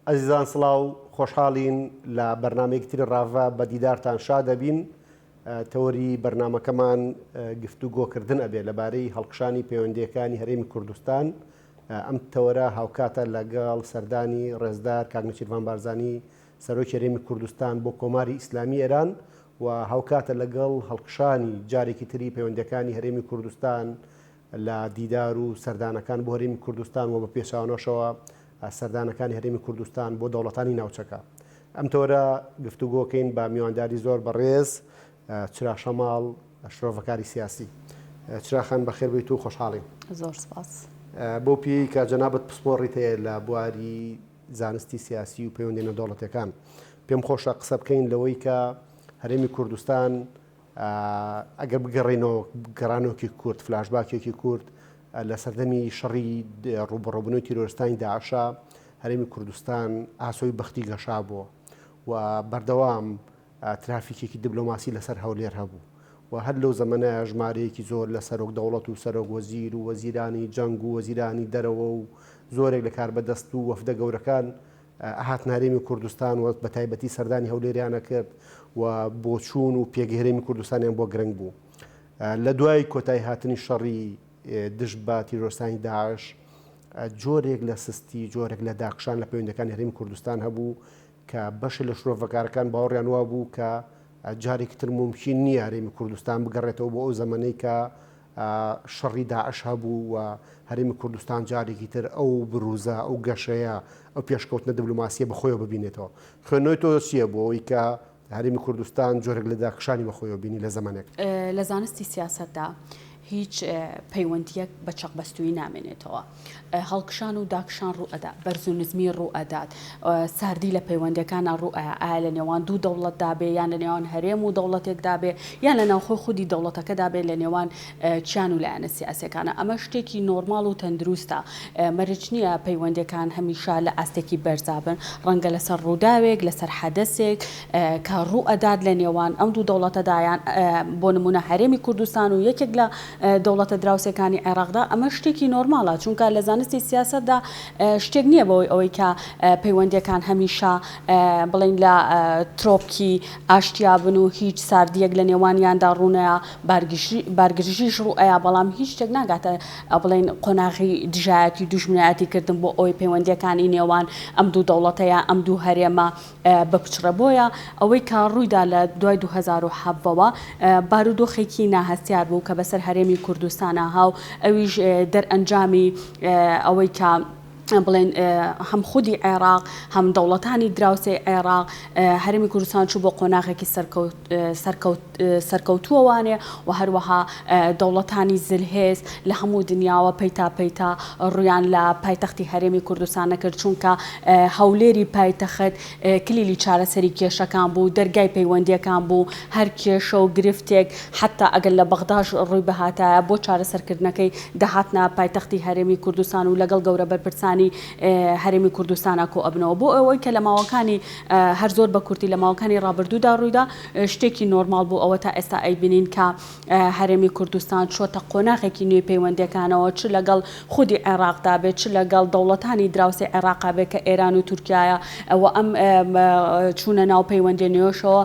ئەزیزان سڵاو، خۆشحاڵین لە بەرنامەیەکی تری ڕاڤە بە دیدارتان شا دەبین. تەوەری بەرنامەکەمان گفتوگۆکردن ئەبێ لەبارەی هەڵکشانی پەیوەندییەکانی هەرێمی کوردستان. ئەم تەوەرە هاوکاتە لەگەڵ سەردانی ڕێزدار کاک نێچیرڤان بارزانی سەرۆکی هەرێمی کوردستان بۆ کۆماری ئیسلامی ئێران و هاوکاتە لەگەڵ هەڵکشانی جارێکی تری پەیوەندییەکانی هەرێمی کوردستان لە دیدار و سەردانەکان بۆ هەرێمی کوردستان و بە پێچەوانەشەوە سەردانەکانی هەرێمی کوردستان بۆ دەوڵەتانی ناوچەکە. ئەم تەوەرە گفتوگۆکەین بە میوانداری زۆر بەڕێز چرا شەماڵ شرۆڤەکاری سیاسی. چرا خان بەخێر بێیت و خۆشحاڵین. زۆر سپاس. بەو پێیەی کە جەنابت پسپۆڕیت هەیە لە بواری زانستی سیاسی و پەیوەندیە نێودەوڵەتیەکان پێم خۆشە قسە بکەین لەوەی کە هەرێمی کوردستان ئەگەر بگەڕێینەوە گەڕانۆکی کورت، فلاشباکێکی کورت لە سەردەمی شەڕی ڕووبەڕووبوونەوەی تیرۆرستانی داعشا هەرێمی کوردستان ئاسۆی بەختی گەشابووە و بەردەوام ترافیکێکی دیبلۆماسی لەسەر هەولێر هەبوو و هەر لەو زەمەنە ژمارەیەکی زۆر لە سەرۆک دەوڵەت و سەرۆک وەزیر و وەزیرانی جەنگ و وەزیرانی دەرەوە و زۆرێک لە کاربەدەست و وەفدە گەورەکان هاتنە هەرێمی کوردستان و بەتایبەتی سەردانی هەولێریان ئەکرد و بۆچوون و پێگەی هەرێمی کوردستانیان بۆ گرنگ بوو. لە دوای کۆتایی هاتنی شەڕی دژ بە تیرۆرستانی داعش جۆرێک لە سستی، جۆرێک لە داکشان لە پەیوەندەکانی هەرێمی کوردستان هەبوو کە بەشێ لە شرۆڤەکارەکان باوەڕیان وابوو کە جارێکی تر مومکین نییە هەرێمی کوردستان بگەڕێتەوە بۆ ئەو زەمەنەی کە شەڕی داعش هەبوو و هەرێمی کوردستان جارێکی تر ئەو بروزە، ئەو گەشەیە، ئەو پێشکەوتنە دبلۆماسییە بەخۆیەوە ببینێتەوە. خوێندنەوەی تۆ چییە بۆ ئەوەی کە هەرێمی کوردستان جۆرێک لە داکشانی بەخۆیەوە بینی لە زەمەنێک؟ لە زانستی سیاسەتدا هیچ پەیوەندییەک بە چەقبەستوویی نامێنێتەوە. هەڵکشان و داکشان ڕوو ئەدا، بەرز و نزمی ڕوو ئەدات، ساردی لە پەیوەندیەکانا ڕوو ئەیا، ئایا لە نێوان دوو دەوڵەتدا بێ یان لە نێوان هەرێم و دەوڵەتێکدا بێ یان لە ناوخۆی خودی دەوڵەتەکەدا بێ لە نێوان کیان و لایەنە سیاسیەکانا. ئەمە شتێکی نۆرماڵ و تەندروستە. مەرج نییە پەیوەندیەکان هەمیشە لە ئاستێکی بەرزا بن. ڕەنگە لەسەر ڕووداوێک، لەسەر حەدەسێک کە ڕوو ئەدات لە نێوان ئەم دوو دەوڵەتەدا یان بۆ نموونە هەرێمی کوردستان و یەکێک لە دەوڵەتە دراوسێکانی عێراقدا، ئەمە شتێکی نۆرماڵە، چونکە لە زانستی سیاسەتدا شتێک نییە بەوەی ئەوەی کە پەیوەندییەکان هەمیشە بڵێین لە ترۆپکی ئاشتیا بن و هیچ ساردییەک لە نێوانیاندا ڕوونەیا، بارگرژیش ڕووئەیا، بەڵام هیچ شتێک ناگاتە بڵێین قۆناغی دژایەتی و دوژمنایەتی کردن بۆ ئەوەی پەیوەندییەکانی نێوان ئەم دوو دەوڵەتە یا ئەم دوو هەرێمە بپچڕێ بۆیە ئەوەی کە ڕوویدا لە دوای 2017 وە بارودۆخێکی ناهەستیار بوو کە بەسەر هەرێمی کوردستانا ها و ئەویش دەرئەنجامی ئەوەی کە بڵێن هەم خودی عێراق هەم دەوڵەتانی دراوسێی عێراق هەرێمی کوردستان چوو بۆ قۆناغێکی سەرکەوتووەوانێ و هەروەها دەوڵەتانی زلهێز لە هەموو دنیاوە پەیتا پەیتا ڕوویان لە پایتەختی هەرێمی کوردستان نەکرد، چونکە هەولێری پایتەخت کلیلی چارەسەری کێشەکان بوو، دەرگای پەیوەندییەکان بوو، هەر کێشە و گرفتێک حەتتا ئەگەر لە بەغداش ڕووی بهاتایە بۆ چارەسەرکردنەکەی دەهاتنە پایتەختی هەرێمی کوردستان و لەگەڵ گەورە بەرپرسانی هەرێمی کوردستانا کۆئەبنەوە بۆ ئەوەی کە لە ماوەکانی هەر زۆر بە کورتی لە ماوەکانی ڕابردوودا ڕوویدا شتێکی نۆرماڵ بوو ئەوە تا ئێستا ئەیبینین کە هەرێمی کوردستان چۆتە قۆناغێکی نوێی پەیوەندیەکانەوە چ لەگەڵ خودی عێراقدا بێت چ لەگەڵ دەوڵەتانی دراوسێی عێراقا بێت کە ئێران و تورکیایە و ئەم چوونە ناو پەیوەندیە نوێشەوە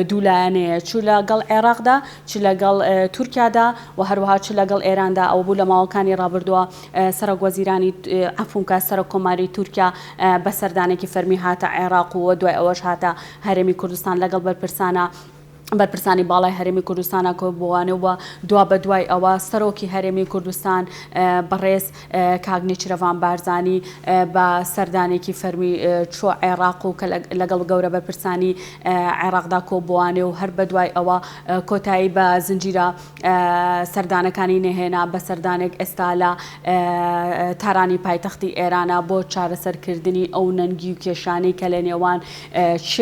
دوو لایەنەیە چ لەگەڵ عێراقدا چ لەگەڵ تورکیادا و هەروەها چ لەگەڵ ئێراندا ئەوە بوو لە ماوەکانی ڕابردووە سەرۆک وەزیرانی عەفوم کە سەرۆک کۆماری تورکیا بە سەردانێکی فەرمی هاتە عێراق و دوای ئەوەش هاتە هەرێمی کوردستان لەگەڵ بەرپرسانە بەرپرسانی باڵای هەرێمی کوردستانا کۆبووانەوە و دوابەدوای ئەوە سەرۆکی هەرێمی کوردستان بەڕێز کاک نێچیرەڤان بارزانی بە سەردانێکی فەرمی چووە عێراق و کە لەگەڵ گەورە بەرپرسانی عێراقدا کۆبووانێ و هەر بەدوای ئەوە کۆتایی بە زنجیرە سەردانەکانی نەهێنا بە سەردانێک ئێستا لە تارانی پایتەختی ئێرانە بۆ چارەسەرکردنی ئەو نەنگی و کێشانەی کە لە نێوان چ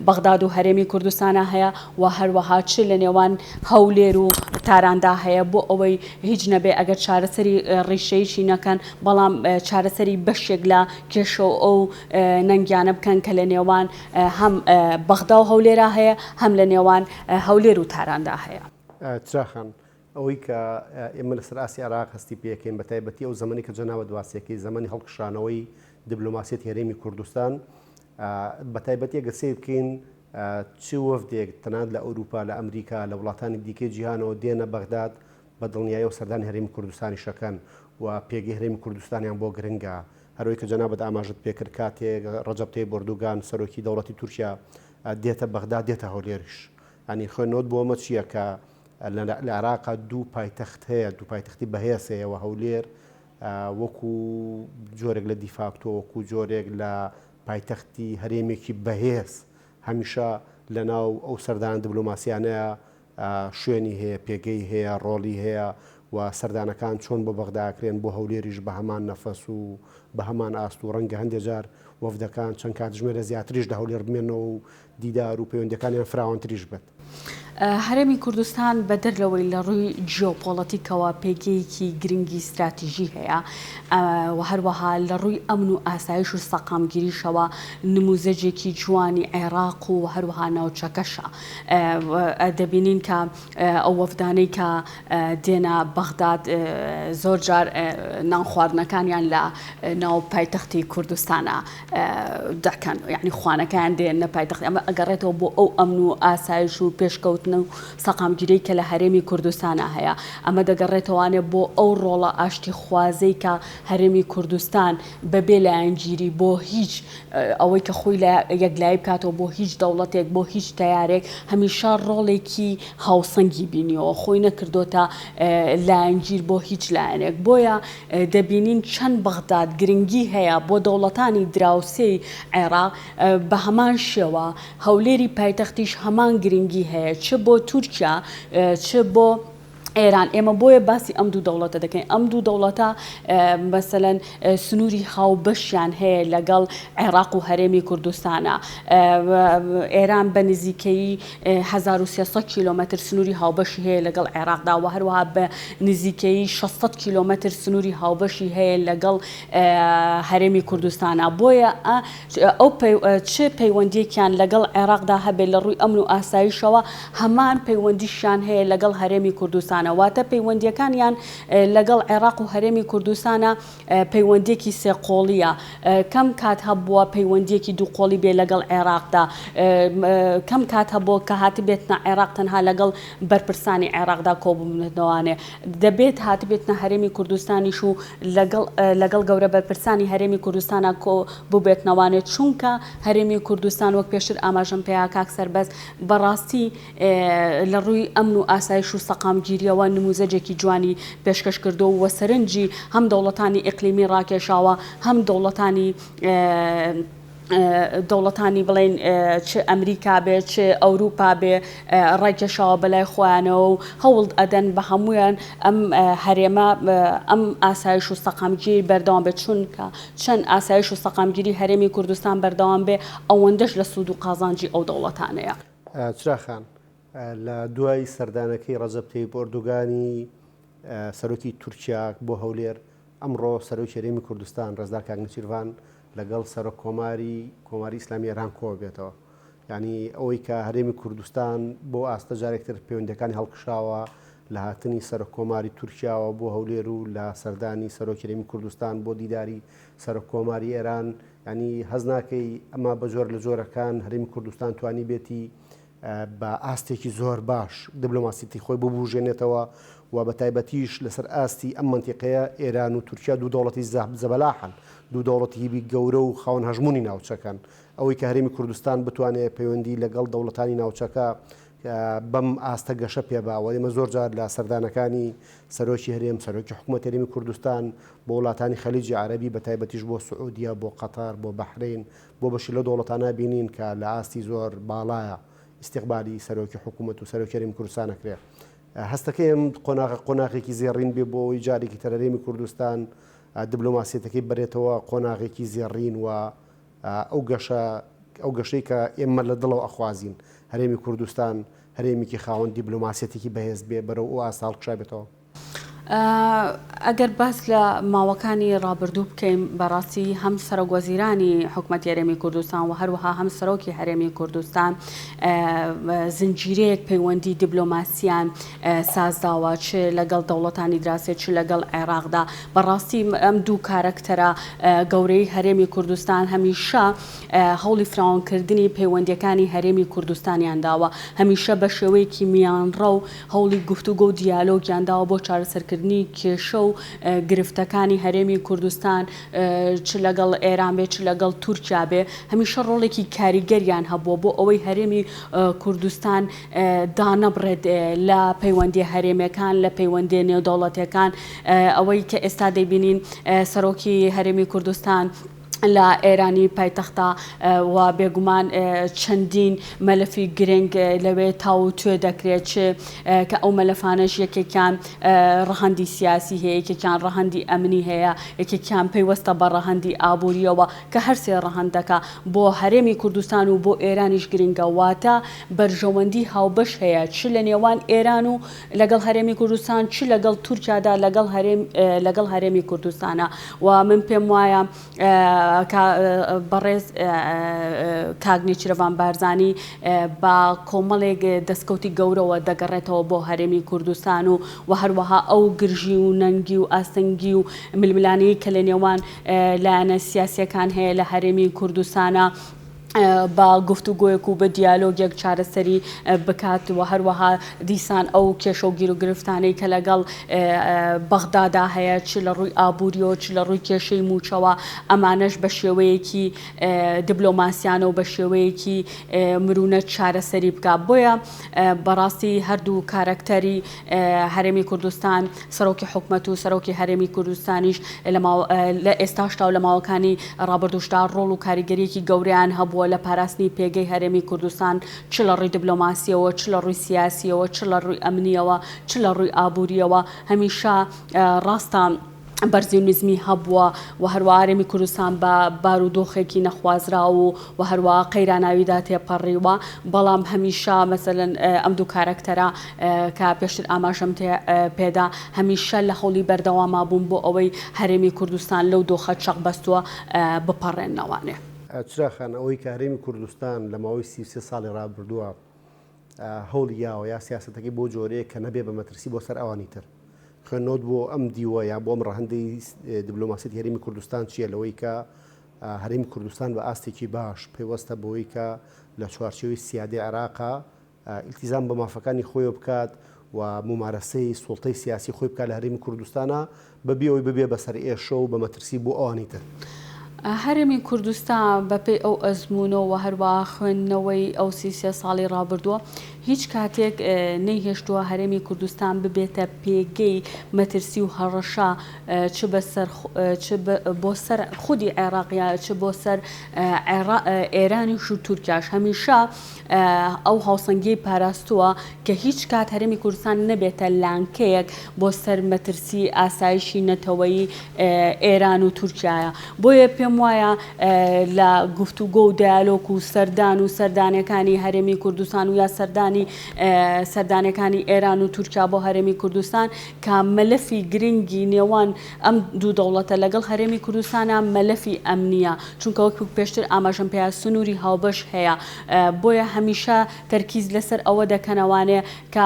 بەغداد و هەرێمی کوردستانا هەیە و هەروەها چ لە نێوان هەولێر و تاراندا هەیە بۆ ئەوەی هیچ نەبێ ئەگەر چارەسەری ڕیشەیی نەکەن بەڵام چارەسەری بەشێک لە کێشە و ئەو نەنگیانە بکەن کە لە نێوان هەم بەغدا و هەولێرا هەیە هەم لە نێوان هەولێر و تاراندا هەیە. چرا خان، ئەوەی کە ئێمە لەسەر ئاستی عێراق هەستی پێ ئەکەین بە تایبەتی ئەو زەمەنەی کە جەنابت باسی ئەکەی زەمەنی هەڵکشانەوەی. دبلۆماسیەتی هەرێمی کوردستان بە تایبەتی ئەگەر سەیر بکەین چ وەفدێک تەنانەت لە ئەوروپا، لە ئەمریکا، لە وڵاتانی دیکەی جیهانەوە دێنە بەغداد بە دڵنیایەوە سەردانی هەرێمی کوردستانیش ئەکەن و پێگەی هەرێمی کوردستانیان بۆ گرنگە. هەروەی کە جەنابت ئاماژەت پێکرد کاتێک ڕەجەب تەیب ئۆردوگان سەرۆکی دەوڵەتی تورکیا دێتە بەغداد دێتە هەولێریش. یانی خوێندنەوەت بۆ ئەمە چییە کە لە عێراقا دوو پایتەخت هەیە، دوو پایتەختی بەهێز هەیە و هەولێر وەکو جۆرێک لە دیفاکتۆ، وەکو جۆرێک لە پایتەختی هەرێمێکی بەهێز هەمیشە لەناو ئەو سەردانە دبلۆماسیانەیە شوێنی هەیە، پێگەی هەیە، ڕۆڵی هەیە و سەردانەکان چۆن بۆ بەغدا ئەکرێن بۆ هەولێریش بە هەمان نەفەس و بە هەمان ئاست و ڕەنگە هەندێ جار وەفدەکان چەند کاتژمێرە زیاتریش لە هەولێر بمێنەوە و دیدار و پەیوەندیەکانیان فراوانتریش بێت. هەرێمی کوردستان بەدەر لەوەی لە ڕووی جیۆپۆڵەتیکەوە پێگەیەکی گرنگی ستراتیژی هەیە و هەروەها لە ڕووی ئەمن و ئاسایش و سەقامگیریشەوە نموزەجێکی جوانی عێراق و هەروەها ناوچەکەشە. دەبینین کە ئەو وەفدانەی کە دێنە بەغداد زۆر جار نان خواردنەکانیان لە ناو پایتەختی کوردستانە دەکەن یعنی خوانەکان دێنە پایتەخت ئەمە ئەگەڕێتەوە بۆ ئەو ئەمن و ئاسایش و پێشکەوتن و سەقامگیری کە لە هەرێمی کوردستانە هەیە ئەمە دەگەڕێتەوانێ بۆ ئەو ڕۆڵە ئاشتی خوازەی کە هەرێمی کوردستان بەبێ لایەنگیری بۆ هیچ ئەوەی کە خۆی لە یەکلایی بکاتەوە بۆ هیچ دەوڵەتێک، بۆ هیچ تەیارێک، هەمیشە ڕۆڵێکی هاوسەنگی بینیوە، خۆی نەکردۆتە لایەنگیر بۆ هیچ لایەنێک. بۆیە دەبینین چەند بەغداد گرنگی هەیە بۆ دەوڵەتانی دراوسێی عێراق، بە هەمان شێوە هەولێری پایتەختیش هەمان گرنگی هەیە چ بۆ تورکیا چ بۆ ئێران ئێمە بۆیە باسی ئەم دوو دەوڵەتە دەکەین ئەم دوو دەوڵەتە مەسەلەن سنووری هاوبەشیان هەیە لەگەڵ عێراق و هەرێمی کوردستانە ئێران بە نزیکەیی 1300 کیلۆمەتر سنووری هاوبەشی هەیە لەگەڵ عێراقدا و هەروەها بە نزیکەیی 600 کیلۆمەتر سنووری هاوبەشی هەیە لەگەڵ هەرێمی کوردستانە بۆیە ئەو چ پەیوەندیەکیان لەگەڵ عێراقدا هەبێت لە ڕووی ئەمن و ئاسایشەوە هەمان پەیوەندیشیان هەیە لەگەڵ هەرێمی کوردستانە واتە پەیوەندیەکانیان لەگەڵ عێراق و هەرێمی کوردستانە پەیوەندیەکی سێقۆڵیە کەم کات هەبووە پەیوەندیەکی دووقۆڵی بێ لەگەڵ عێراقدا کەم کات هەبووە کە هاتبێتنە عێراق تەنها لەگەڵ بەرپرسانی عێراقدا کۆبوونەوانێ دەبێت هاتبێتنە هەرێمی کوردستانیش و لەگەڵ لەگەڵ گەورە بەرپرسانی هەرێمی کوردستانا کۆ بووبێتنەوانێ چونکە هەرێمی کوردستان وەک پێشتر ئاماژەم پێیا کاک سەربەست بەڕاستی لە ڕووی ئەمن و ئاسایش و سەقامگیریەوە نموزەجێکی جوانی پێشکەش کردووە و سەرنجی هەم دەوڵەتانی ئیقلیمی ڕاکێشاوە هەم دەوڵەتانی دەوڵەتانی بڵێین چ ئەمریکا بێ چ ئەوروپا بێ ڕایکێشاوە بەلای خۆیانەوە و هەوڵ ئەدەن بە هەموویان ئەم هەرێمە ئەم ئاسایش و سەقامگیری بەردەوام بێت چونکە چەند ئاسایش و سەقامگیری هەرێمی کوردستان بەردەوام بێ ئەوەندەش لە سوود و قازانجی ئەو دەوڵەتانەیە. چرا خان، لە دوای سەردانەکەی ڕەجەب تەیب ئۆردوگانی سەرۆکی تورکیا بۆ هەولێر، ئەمڕۆ سەرۆکی هەرێمی کوردستان ڕێزدار کاک نێچیرڤان لەگەڵ سەرۆک کۆماری کۆماری ئیسلامی ئێران کۆبێتەوە. یانی ئەوەی کە هەرێمی کوردستان بۆ ئاستە جارێکتر پەیوەندیەکانی هەڵکشاوە لە هاتنی سەرۆک کۆماری تورکیاوە بۆ هەولێر و لە سەردانی سەرۆکی هەرێمی کوردستان بۆ دیداری سەرۆک کۆماری ئێران یانی هەست ناکەی ئەمە بە جۆر لە جۆرەکان هەرێمی کوردستان توانیبێتی بە ئاستێکی زۆر باش دبلۆماسیتی خۆی ببوژێنێتەوە و بە تایبەتیش لەسەر ئاستی ئەم مەنتیقەیە ئێران و تورکیا دوو دەوڵەتی زەبەلاحن، دوو دەوڵەتی گەورە و خاوەن هەژموونی ناوچەکەن. ئەوەی کە هەرێمی کوردستان بتوانێ پەیوەندی لەگەڵ دەوڵەتانی ناوچەکە بەم ئاستە گەشە پێ با و ئێمە زۆر جار لە سەردانەکانی سەرۆکی هەرێم، سەرۆکی حکوومەتی هەرێمی کوردستان بۆ وڵاتانی خەلیجی عەرەبی بە تایبەتیش بۆ سعودیە، بۆ قەتەر، بۆ بەحرەین، بۆ بەشی لەو دەوڵەتانە بینین کە لە ئاستی زۆر باڵایە ئیستیقبالی سەرۆکی حکوومەت و سەرۆکی هەرێمی کوردستان ئەکرێ. هەستەکەیم قۆناغە قۆناغێکی زێڕین بێ بۆ ئەوەی جارێکی تر هەرێمی کوردستان دبلۆماسیەتەکەی بەرێتەوە قۆناغێکی زێڕین و ئەو گەشە ئەو گەشەی کە ئێمە لە دڵەوە ئەخوازین هەرێمی کوردستان هەرێمێکی خاوەن دیبلۆماسیەتێکی بەهێز بێ بەرەو ئەو ئاستە هەڵکشابێتەوە. ئەگەر باس لە ماوەکانی ڕابردوو بکەین بەڕاستی هەم سەرۆک وەزیرانی حکومەتی هەرێمی کوردستان و هەروەها هەم سەرۆکی هەرێمی کوردستان زنجیرەیەک پەیوەندی دیبلۆماسیان سازداوە چ لەگەڵ دەوڵەتانی دراوسێ چ لەگەڵ عێراقدا بەڕاستی ئەم دوو کارەکتەرە گەورەی هەرێمی کوردستان هەمیشە هەوڵی فراوانکردنی پەیوەندیەکانی هەرێمی کوردستانیان داوە هەمیشە بە شێوەیەکی میانڕەو هەوڵی گفتوگۆ و دیالۆگیان داوە بۆ چارەسەرکردنی کێشە و گرفتەکانی هەرێمی کوردستان چ لەگەڵ ئێران بێ چ لەگەڵ تورکیا بێ هەمیشە ڕۆڵێکی کاریگەریان هەبووە بۆ ئەوەی هەرێمی کوردستان دانەبڕێت لە پەیوەندیە هەرێمیەکان لە پەیوەندیە نێودەوڵەتیەکان ئەوەی کە ئێستا دەیبینین سەرۆکی هەرێمی کوردستان لە ئێرانی پایتەختە و بێگومان چەندین مەلەفی گرنگ لەوێ تاوتوێ دەکرێت چ کە ئەو مەلەفانەش یەکێکیان ڕەهەندی سیاسی هەیە یەکێکیان ڕەهەندی ئەمنی هەیە یەکێکیان پەیوەستە بە ڕەهەندی ئابووریەوە کە هەرسێ ڕەهەندەکە بۆ هەرێمی کوردستان و بۆ ئێرانیش گرنگە واتە بەرژەوەندی هاوبەش هەیە چ لە نێوان ئێران و لەگەڵ هەرێمی کوردستان چ لەگەڵ تورکیادا لەگەڵ هەرێم لەگەڵ هەرێمی کوردستانە و من پێم وایە کە بەڕێز کاک نێچیرەڤان بارزانی بە کۆمەڵێک دەستکەوتی گەورەوە دەگەڕێتەوە بۆ هەرێمی کوردستان و و هەروەها ئەو گرژی و نەنگی و ئاستەنگی و ململانێی کە لە نێوان لایەنە سیاسیەکان هەیە لە هەرێمی کوردستانە بە گفتوگۆیەک و بە دیالۆگێک چارەسەری بکات و هەروەها دیسان ئەو کێشە و گیروگرفتانەی کە لەگەڵ بەغدادا هەیە چ لە ڕووی ئابووریەوە چ لە ڕووی کێشەی مووچەوە ئەمانەش بە شێوەیەکی دبلۆماسیانە و بە شێوەیەکی مرونە چارەسەری بکات بۆیە بەڕاستی هەردوو کارەکتەری هەرێمی کوردستان سەرۆکی حکومەت و سەرۆکی هەرێمی کوردستانیش لە ئێستاشدا و لە ماوەکانی ڕابردووشدا ڕۆڵ و کاریگەرییەکی گەورەیان هەبووە لە پاراستنی پێگەی هەرێمی کوردستان چ لە ڕووی دبلۆماسییەوە چ لە ڕووی سیاسییەوە چ لە ڕووی ئەمنییەوە چ لە ڕووی ئابوورییەوە هەمیشە ڕاستە بەرزی و نزمی هەبووە و هەروەها هەرێمی کوردستان بە بارودۆخێکی نەخوازراو و و هەروەها قەیراناویدا تێپەڕیوە، بەڵام هەمیشە مەسەلەن ئەم دوو کارەکتەرە کە پێشتر ئاماژەم پێدا هەمیشە لە هەوڵی بەردەواما بوون بۆ ئەوەی هەرێمی کوردستان لەو دۆخە چەقبەستووە بپەڕێننەوانێ. چرا خان، ئەوەی کە هەرێمی کوردستان لە ماوەی 33 ساڵی ڕابردووە هەوڵی یاوە یا سیاسەتەکەی بەو جۆرەیە کە نەبێ بە مەترسی بۆ سەر ئەوانی تر. خوێندنەوەت بۆ ئەم دیوە یا بۆ ئەم ڕەهەندەی دیبلۆماسیەتی هەرێمی کوردستان چییە لەوەی کە هەرێمی کوردستان بە ئاستێکی باش پەیوەستە بەوەی کە لە چوارچێوەی سیادەی عێراقا ئیلتیزام بە مافەکانی خۆیەوە بکات و مومارەسەی سوڵتەی سیاسی خۆی بکات لە هەرێمی کوردستانا بەبێ ئەوەی ببێ بە سەرئێشە و بە مەترسی بۆ ئەوانی تر. هەرێمی کوردستان بە پێی ئەو ئەزموونە و هەروەها خوێندنەوەی ئەو 33 ساڵی ڕابردووە هیچ کاتێک نەیهێشتووە هەرێمی کوردستان ببێتە پێگەی مەترسی و هەڕەشە چ بەسەر چ بۆ سەر خودی عێراق یا چ بۆ سەر ئێرانیش و تورکیاش هەمیشە ئەو هاوسەنگیەی پاراستووە کە هیچ کات هەرێمی کوردستان نەبێتە لانکەیەک بۆ سەر مەترسی ئاسایشی نەتەوەیی ئێران و تورکیایە. بۆیە پێم وایە لە گفتوگۆ و دیالۆک و سەردان و سەردانەکانی هەرێمی کوردستان و یا سەردانی سەردانەکانی ئێران و تورکیا بۆ هەرێمی کوردستان کە مەلەفی گرنگی نێوان ئەم دوو دەوڵەتە لەگەڵ هەرێمی کوردستانە مەلەفی ئەمنییە، چونکە وەک پێشتر ئاماژەم پێیا سنووری هاوبەش هەیە، بۆیە هەمیشە تەرکیز لەسەر ئەوە دەکەنەوانێ کە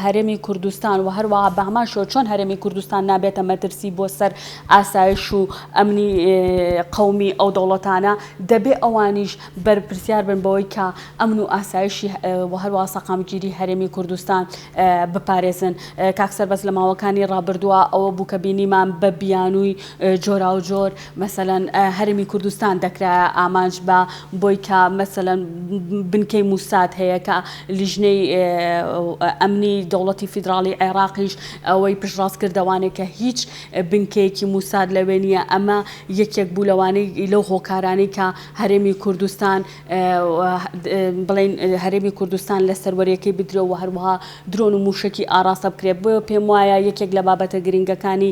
هەرێمی کوردستان و هەروەها بە هەمان شێوە چۆن هەرێمی کوردستان نابێتە مەترسی بۆ سەر ئاسایش و ئەمنی قەومی ئەو دەوڵەتانە، دەبێ ئەوانیش بەرپرسیار بن بەوەی کە ئەمن و ئاسایشی و هەروەها سەقامگیری هەرێمی کوردستان بپارێزن. کاک سەربەست لە ماوەکانی ڕابردووە ئەوە بوو کە بینیمان بە بیانووی جۆراوجۆر مەسەلەن هەرێمی کوردستان دەکرایە ئامانج بە بۆی کە مەسەلەن بنکەی موساد هەیە کە لیژنەی ئەمنی دەوڵەتی فیدراڵی عێراقیش ئەوەی پشتڕاست کردەوانێ کە هیچ بنکەیەکی موساد لەوێ نییە ئەمە یەکێک بوو لەوانەی لەو هۆکارانەی کە هەرێمی کوردستان بڵێین هەرێمی کوردستان لە سەروەریەکەی بدرێ و هەروەها درۆن و مووشەکی ئاڕاستە بکرێت بۆیە پێم وایە یەکێک لە بابەتە گرنگەکانی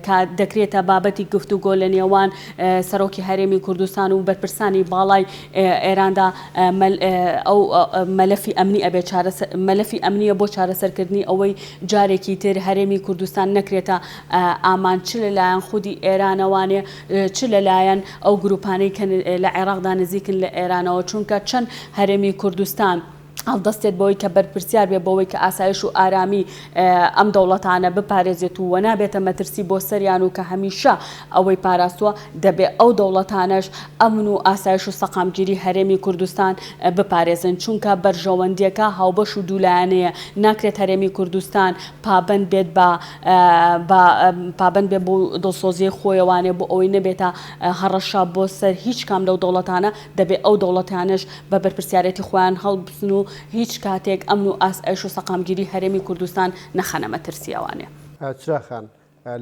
کە دەکرێتە بابەتی گفتوگۆ لە نێوان سەرۆکی هەرێمی کوردستان و بەرپرسانی باڵای ئێراندا ئەو مەلەفی ئەمنی ئەبێ چارەسەر مەلەفی. مەلەفی ئەمنییە بۆ چارەسەرکردنی ئەوەی جارێکی تر هەرێمی کوردستان نەکرێتە ئامانج چ لەلایەن خودی ئێرانەوانێ چ لەلایەن ئەو گروپانەی کە لە عێراقدا نزیکن لە ئێرانەوە چونکە چەند هەرێمی کوردستان هەڵدەستێت بەوەی کە بەرپرسیار بێت بەوەی کە ئاسایش و ئارامی ئەم دەوڵەتانە بپارێزێت و نابێتە مەترسی بۆ سەریان و کە هەمیشە ئەوەی پاراستووە دەبێ ئەو دەوڵەتانەش ئەمن و ئاسایش و سەقامگیری هەرێمی کوردستان بپارێزن چونکە بەرژەوەندیەکە هاوبەش و دوولایەنەیە ناکرێت هەرێمی کوردستان پابەند بێت بە بە پابەند بێت بۆ دڵسۆزیی خۆیەوانێ بۆ ئەوەی نەبێتە هەڕەشە بۆ سەر هیچ کام لەو دەوڵەتانە دەبێ ئەو دەوڵەتانەش بە بەرپرسیارێتی خۆیان هەڵبسن و هیچ کاتێک ئەمن و ئاسایش و سەقامگیری هەرێمی کوردستان نەخەنە مەترسیەوانێ. چرا خان،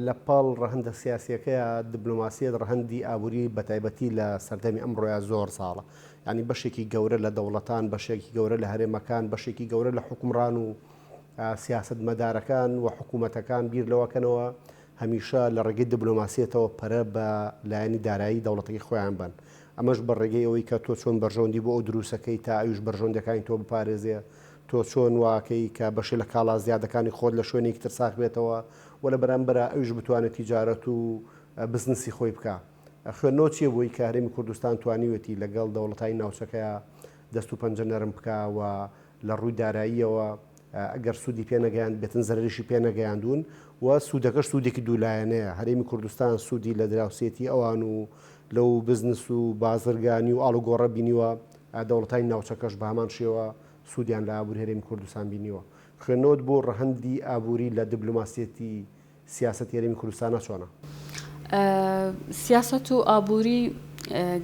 لە پاڵ ڕەهەندە سیاسییەکەیا، دبلۆماسییەت ڕەهەندی ئابووری بە تایبەتی لە سەردەمی ئەمڕۆیا زۆر زاڵە. یانی بەشێکی گەورە لە دەوڵەتان، بەشێکی گەورە لە هەرێمەکان، بەشێکی گەورە لە حوکمڕان و سیاسەتمەدارەکان و حکوومەتەکان بیر لەوە کەنەوە هەمیشە لە ڕێگەی دبلۆماسییەتەوە پەرە بە لایەنی دارایی دەوڵەتەکەی خۆیان بەن. ئەمەش بە ڕێگەی ئەوەی کە تۆ چۆن بەرژەوەندی بۆ ئەو دروستەکەی تا ئەویش بەرژەوەندیەکانی تۆ بپارێزێ، تۆ چۆن واکەی کە بەشێ لە کاڵا زیادەکانی خۆت لە شوێنێکی تر ساغ بێتەوە و لە بەرامبەرا ئەویش بتوانێت تیجارەت و بزنسی خۆی بکا. خوێندنەوە چیە بۆی کە هەرێمی کوردستان توانیوێتی لەگەڵ دەوڵەتانی ناوچەکەیا دەست و پەنجە نەرم بکا و لە ڕووی داراییەوە ئەگەر سوودی پێ نەگەیاند بێتن زەرەریشی پێ نەگەیاندوون و سوودەکەش سوودێکی دوولایەنەیە هەرێمی کوردستان سوودی لە دراوسێتی ئەوان و لەو بزنس و بازرگانی و ئاڵوگۆڕە بینیوە، دەوڵەتانی ناوچەکەش بە هەمان شێوە سوودیان لە ئابووری هەرێمی کوردستان بینیوە. خوێندنەوەت بۆ ڕەهەندی ئابووری لە دبلۆماسیەتی سیاسەتی هەرێمی کوردستانا چۆنە؟ سیاسەت و ئابووری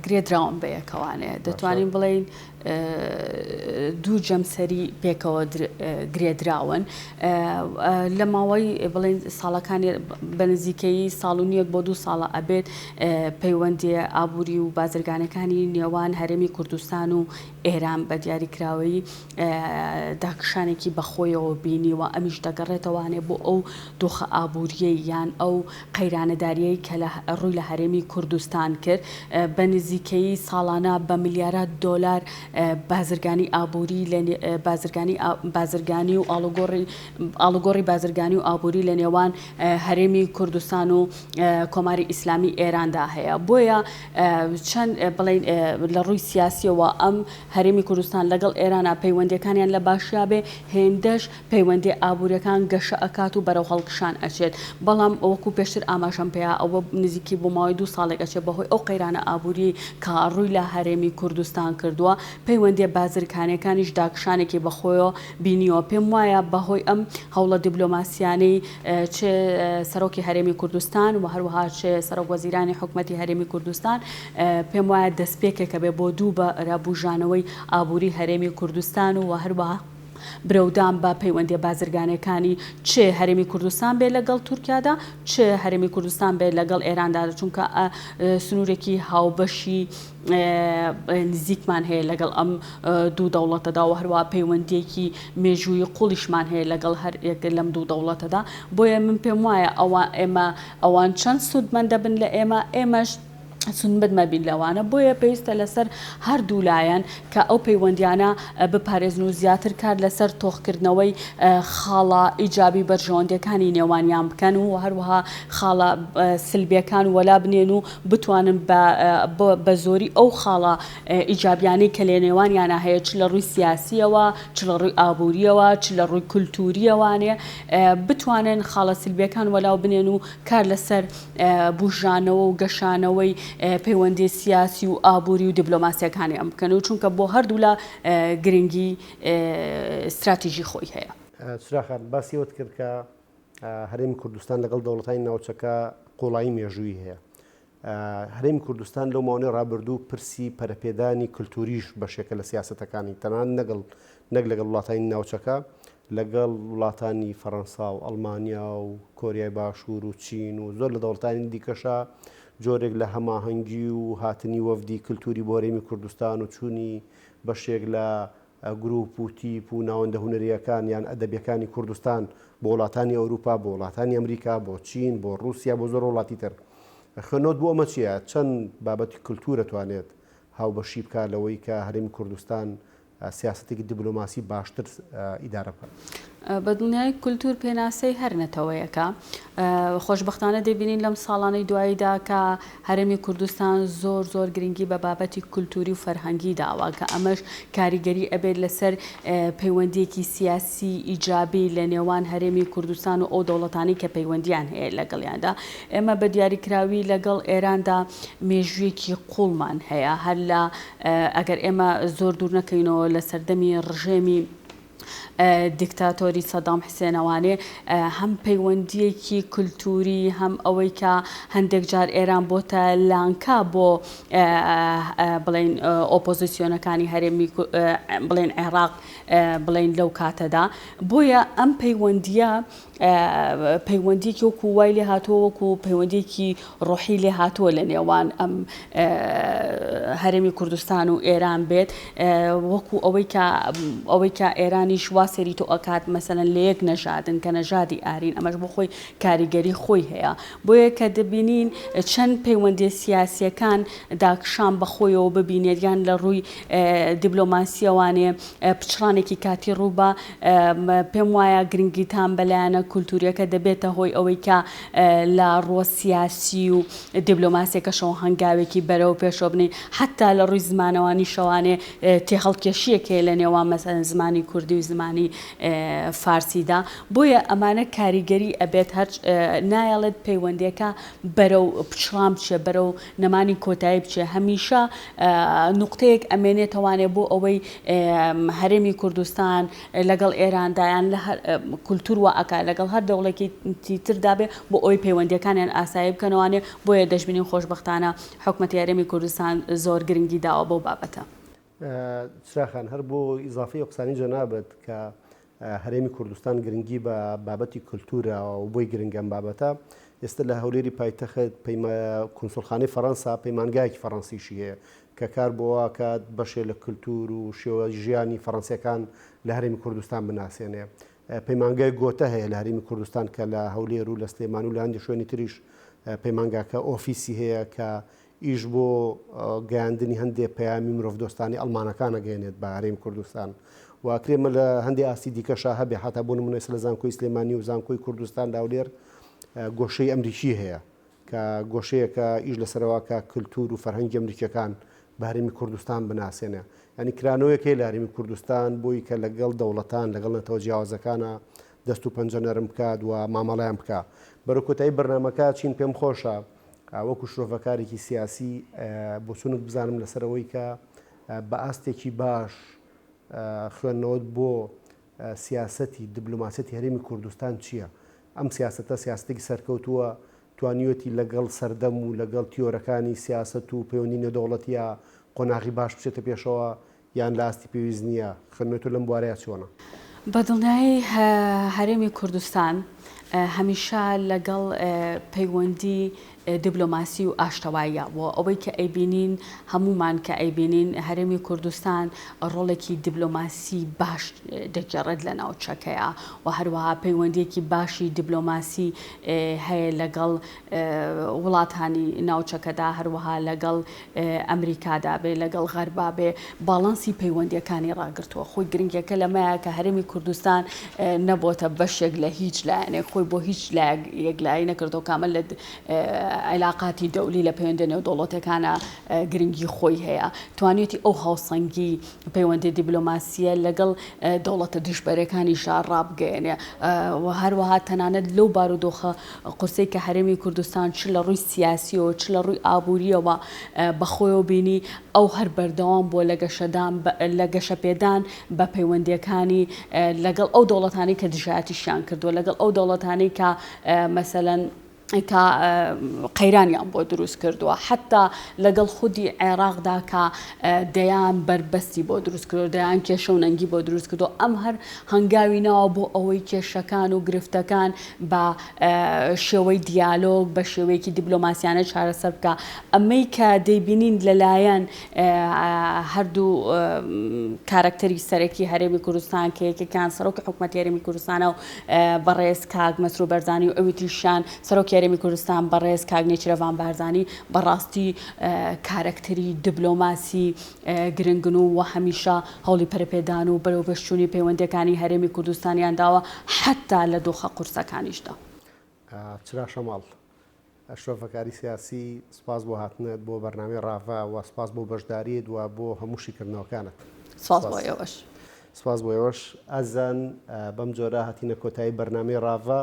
گرێدراون بە یەکەوانێ. دەتوانین بڵێین دوو جەمسەری پێکەوە گرێدراون. لە ماوەی بڵێین ساڵەکانی بە نزیکەیی ساڵ و نیوێک بۆ دوو ساڵە ئەبێت پەیوەندییە ئابووری و بازرگانەکانی نێوان هەرێمی کوردستان و ئێران بە دیاریکراوەیی داکشانێکی بەخۆیەوە بینیوە، ئەمیش دەگەڕێتەوانێ بۆ ئەو دۆخە ئابوورییەی یان ئەو قەیرانە دارییەی کە لە ڕووی لە هەرێمی کوردستان کرد بە نزیکەیی ساڵانە بە ملیارات دۆلار بازرگانی ئابووری لە بازرگانی بازرگانی و ئاڵوگۆڕی ئاڵوگۆڕی بازرگانی و ئابووری لە نێوان هەرێمی کوردستان و کۆماری ئیسلامی ئێراندا هەیە بۆیە چەند بڵێین لە ڕووی سیاسیەوە ئەم هەرێمی کوردستان لەگەڵ ئێرانە پەیوەندیەکانیان لە باشیا بێ هێندەش پەیوەندیە ئابووریەکان گەشە ئەکات و بەرەو هەڵکشان ئەچێت بەڵام وەکو پێشتر ئاماژەم پێیا ئەوە نزیکی بۆ ماوەی دوو ساڵێک ئەچێت بەهۆی ئەو قەیرانە ئابووریەی کە ڕووی لە هەرێمی کوردستان کردووە پەیوەندیە بازرگانیەکانیش داکشانێکی بەخۆیەوە بینیوە پێم وایە بەهۆی ئەم هەوڵە دیبلۆماسیانەی چ سەرۆکی هەرێمی کوردستان و هەروەها چ سەرۆک وەزیرانی حکومەتی هەرێمی کوردستان پێم وایە دەستپێکێکە بێ بۆ دووبارە بوژانەوەی ئابووری هەرێمی کوردستان و هەروەها برەودان بە پەیوەندیە بازرگانیەکانی چ هەرێمی کوردستان بێ لەگەڵ تورکیادا چ هەرێمی کوردستان بێت لەگەڵ ئێراندا چونکە سنوورێکی هاوبەشی نزیکمان هەیە لەگەڵ ئەم دوو دەوڵەتەدا و هەروە پەیوەندیەکی مێژووی قوڵیشمان هەیە لەگەڵ هەر یەک لەم دوو دەوڵەتەدا بۆیە من پێم وایە ئەوە ئێمە ئەوان چەند سوودمەند دەبن لە ئێمە ئێمەش سوودمەند مەبین لەوانە بۆیە پێویستە لەسەر هەردوو لایەن کە ئەو پەیوەندیانە بپارێزن و زیاتر کار لەسەر تۆخکردنەوەی خاڵە ئیجابی بەرژەوەندیەکانی نێوانیان بکەن و هەروەها خاڵە سلبیەکان وەلا بنێن و بتوانن بە زۆری ئەو خاڵە ئیجابیانەی کە لە نێوانیانە هەیە چ لە ڕووی سیاسیەوە چ لە ڕووی ئابووریەوە چ لە ڕووی کولتووریەوانێ بتوانن خاڵە سلبیەکان وەلاو بنێن و کار لەسەر بوژانەوە و گەشانەوەی پەیوەندی سیاسی و ئابووری و دیبلۆماسیەکانی ئەم بکەن و چونکە بۆ هەردوولا گرنگی ستراتیژی خۆی هەیە. چرا خان، باسی ئەوەت کرد کە هەرێمی کوردستان لەگەڵ دەوڵەتانی ناوچەکە قوڵایی مێژوویی هەیە. هەرێمی کوردستان لەو ماوەی ڕابردوو پرسی پەرەپێدانی کلتوریش بەشێکە لە سیاسەتەکانی تەنانەت نەگەڵ نەک لەگەڵ وڵاتانی ناوچەکە لەگەڵ وڵاتانی فەڕەنسا و ئەڵمانیا و کۆریای باشوور و چین و زۆر لە دەوڵەتانی دیکەشا جۆرێک لە هەماهەنگی و هاتنی وەفدی کلتوری بۆ هەرێمی کوردستان و چوونی بەشێک لە گروپ و تیپ و ناوەندە هونەرییەکان یان ئەدەبییەکانی کوردستان بۆ وڵاتانی ئەوروپا، بۆ وڵاتانی ئەمریکا، بۆ چین، بۆ ڕووسیا، بۆ زۆر وڵاتی تر. خوێندنەوەت بۆ ئەمە چییە؟ چەند بابەتی کلتور ئەتوانێت هاوبەشی بکات لەوەی کە هەرێمی کوردستان سیاسەتێکی دیبلۆماسی باشتر ئیدارە بکات. بە دڵنیایی کولتوور پێناسەی هەر نەتەوەیەکە. خۆشبەختانە دەبینین لەم ساڵانەی دواییدا کە هەرێمی کوردستان زۆر زۆر گرنگی بە بابەتی کولتووری و فەرهەنگی داوە کە ئەمەش کاریگەری ئەبێت لەسەر پەیوەندییەکی سیاسی ئیجابی لە نێوان هەرێمی کوردستان و ئەو دەوڵەتانەی کە پەیوەندییان هەیە لەگەڵیاندا. ئێمە بە دیاریکراوی لەگەڵ ئێراندا مێژوویەکی قووڵمان هەیە هەر لە ئەگەر ئێمە زۆر دوور نەکەینەوە لە سەردەمی ڕژێمی دیکتاتۆری سەدام حسێنەوانێ هەم پەیوەندیەکی کولتوری هەم ئەوەی کە هەندێک جار ئێران بۆتە لانکە بۆ بڵێن ئۆپۆزیسیۆنەکانی هەرێمی بڵێن عێراق بڵێن لەو کاتەدا بۆیە ئەم پەیوەندیە پەیوەندیەکی وەکو وای لێ هاتووە وەکو پەیوەندیەکی ڕۆحی لێ هاتووە لە نێوان ئەم هەرێمی کوردستان و ئێران بێت وەکو ئەوەی کە ئەوەی کە ئێرانیش وا سەیری تۆ ئەکات مەسەلەن لە یەک نەژادن کە نەژادی ئارین ئەمەش بۆ خۆی کاریگەری خۆی هەیە بۆیە کە دەبینین چەند پەیوەندیە سیاسیەکان داکشان بە خۆیەوە ببینێت یان لە ڕووی دیبلۆماسیەوانێ پچڕانێکی کاتی ڕووبا، پێم وایە گرنگیدان بە لایەنە کولتوورییەکە دەبێتە هۆی ئەوەی کە لە ڕووە سیاسی و دیبلۆماسییەکەشەوە هەنگاوێکی بەرەو پێشەوە بنێین، حەتتا لە ڕووی زمانەوانیشەوانێ تێهەڵکێشییەک هەیە لە نێوان مەسەلەن زمانی کوردی و زمانی فارسیدا، بۆیە ئەمانە کاریگەری ئەبێت هەر نایەڵێت پەیوەندییەکە بەرەو پچڕان بچێ، بەرەو نەمانی کۆتایی بچێ، هەمیشە نوقتەیەک ئەمێنێتەوانێ بۆ ئەوەی هەرێمی کوردستان لەگەڵ ئێراندا یان لە هەر کولتور وا ئەکا لەگەڵ هەر دەوڵێکی تردا بێ بۆ ئەوەی پەیوەندیەکانیان ئاسایی بکەنەوانێ بۆیە دەشبینین خۆشبەختانە حکومەتی هەرێمی کوردستان زۆر گرنگی داوە بەو بابەتە. چرا خان هەر بۆ ئیزافەی ئەو قسانەی جەنابت کە هەرێمی کوردستان گرنگی بە بابەتی کولتوورە و بۆی گرنگە ئەم بابەتە، ئێستا لە هەولێری پایتەخت کونسوڵخانەی فەڕەنسا پەیمانگایەکی فەڕەنسیشی هەیە کە کار بۆ ئەکات بەشێ لە کولتوور و شێوە ژیانی فەڕەنسیەکان لە هەرێمی کوردستان بناسێنێ. پەیمانگای گۆتە هەیە لە هەرێمی کوردستان کە لە هەولێر و لە سلێمانی و لە هەندێک شوێنی تریش پەیمانگاکە ئۆفیسی هەیە کە ئیش بۆ گەیاندنی هەندێ پەیامی مرۆڤدۆستانەی ئەڵمانەکان ئەگەیەنێت بە هەرێمی کوردستان و ئەکرێ ئەمە لە هەندێ ئاستی دیکەشا هەبێ حەتا بۆ نمونە ئێستا لە زانکۆی سلێمانی و زانکۆی کوردستان لە هەولێر گۆشەی ئەمریکی هەیە کە گۆشەیەکە ئیش لەسەرەوە کە کلتور و فەرهەنگی ئەمریکیەکان بە هەرێمی کوردستان بناسێنێ یانی کرانەوەیەک هەیە لە هەرێمی کوردستان بۆی کە لەگەڵ دەوڵەتان لەگەڵ نەتەوە جیاوازەکانە دەست و پەنجە نەرم بکات و مامەڵەیان بکا بەرەو کۆتایی بەرنامەکە چین پێم خۆشە وەکو شرۆڤەکارێکی سیاسی بۆچوونت بزانم لەسەر ئەوەی کە بە ئاستێکی باش خوێندنەوەت بۆ سیاسەتی دیبلۆماسیەتی هەرێمی کوردستان چییە؟ ئەم سیاسەتە سیاسەتێکی سەرکەوتووە توانیویەتی لەگەڵ سەردەم و لەگەڵ تیۆرەکانی سیاسەت و پەیوەندی نێودەوڵەتیە قۆناغی باش بچێتە پێشەوە یان لە ئاستی پێویست نییە؟ خوێندنەوەی تۆ لەم بوارەیا چۆنە؟ بە دڵنیایی هەرێمی کوردستان هەمیشە لەگەڵ پەیوەندی دیبلۆماسی و ئاشتەواییە و ئەوەی کە ئەیبینین هەموومان کە ئەیبینین هەرێمی کوردستان ڕۆڵێکی دیبلۆماسی باش دەگێڕێت لە ناوچەکەیا و هەروەها پەیوەندیەکی باشی دیبلۆماسی هەیە لەگەڵ وڵاتانی ناوچەکەدا هەروەها لەگەڵ ئەمریکادا بێ لەگەڵ غەربا بێ باڵانسی پەیوەندیەکانی ڕاگرتووە خۆی گرنگیەکە لەمەیە کە هەرێمی کوردستان نەبۆتە بەشێک لە هیچ لایەنێک خۆی بۆ هیچ لایەک یەکلایی نەکردەوە کامە لە عیلاقاتی دەولی لە پەیوەندە نێودەوڵەتەکانە گرنگی خۆی هەیە توانیویەتی ئەو هاوسەنگی پەیوەندی دیبلۆماسیە لەگەڵ دەوڵەتە دژبەرەکانیشا ڕابگەیەنێ و هەروەها تەنانەت لەو بارودۆخە قورسەی کە هەرێمی کوردستان چ لە ڕووی سیاسیەوە چ لە ڕووی ئابووریەوە بەخۆیەوە بینی ئەو هەر بەردەوام بووە لە گەشەدان لە گەشەپێدان بە پەیوەندیەکانی لەگەڵ ئەو دەوڵەتانەی کە دژایەتیشیان کردووە لەگەڵ ئەو دەوڵەتانەی کە مەسەلەن کە قەیرانیان بۆ دروست کردووە حتا لەگەڵ خودی عێراقدا کە دەیان بەربەستی بۆ دروست کردووە دەیان کێشە و نەنگی بۆ دروست کردووە ئەم هەر هەنگاوی ناوە بۆ ئەوەی کێشەکان و گرفتەکان بە شێوەی دیالۆگ بە شێوەیەکی دیبلۆماسیانە چارەسەر بکە ئەمەی کە دەیبینین لەلایەن هەردوو کارەکتەری سەرەکی هەرێمی کوردستان کە یەکێکیان سەرۆکی حکومەتی هەرێمی کوردستانە و بەڕێز کاک مەسرور بەرزانی و ئەوی تریشیان سەرۆکی. هەرێمی کوردستان بەڕێز کاک نێچیرەڤان بارزانی بەڕاستی کارەکتەری دبلۆماسی گرنگن و وە هەمیشە هەوڵی پەرەپێدان و بەرەوپێشچوونی پەیوەندییەکانی هەرێمی کوردستانیان داوە حەتتا لە دۆخە قورسەکانیشدا. چرا شەماڵ، شرۆڤەکاری سیاسی، سوپاس بۆ هاتنت بۆ بەرنامەی ڕاڤە و سوپاس بۆ بەشداریت و بۆ هەموو شیکردنەوەکانت. سوپاس بۆ ئێوەش. سوپاس بۆ ئێوەش. ئازیزان بەم جۆرە هاتینە کۆتایی بەرنامەی ڕاڤە.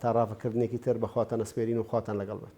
تا ڕاڤەکردنێکی تر بە خواتان ئەسپێرین و خواتان لەگەڵ بێت.